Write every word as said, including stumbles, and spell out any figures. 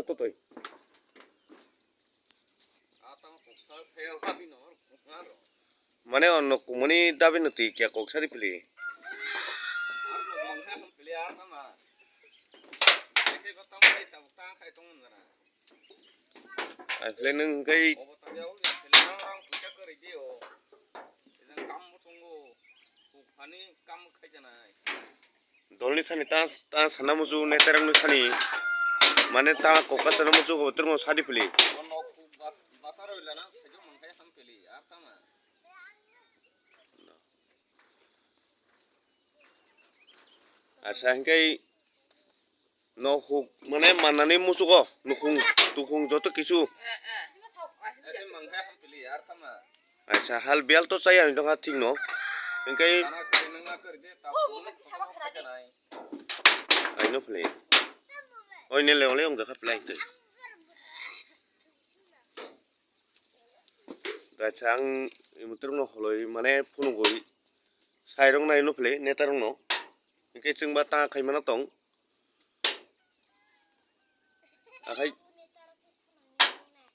Totoi. Mane ono kumuni dabi no twi kya kok sari pili. Asle nung kai. Dolni thani ta, ta sana musu netarang ni thani. Mane ta kokka sana musu ko termo sadi pili. Asa hingkai no huk mane manani musugo nukhung tukhung joto kisu. Acha hal bial to chaya ni dongha thik no. Hingkai aino philai. Oi ne le ole ong jakha philai hingkai. Acha ang imutrok no holoi mane phunugoi. Sairok nai no philai netarok no. Hingke chwngba ta khaimano tong. Akhai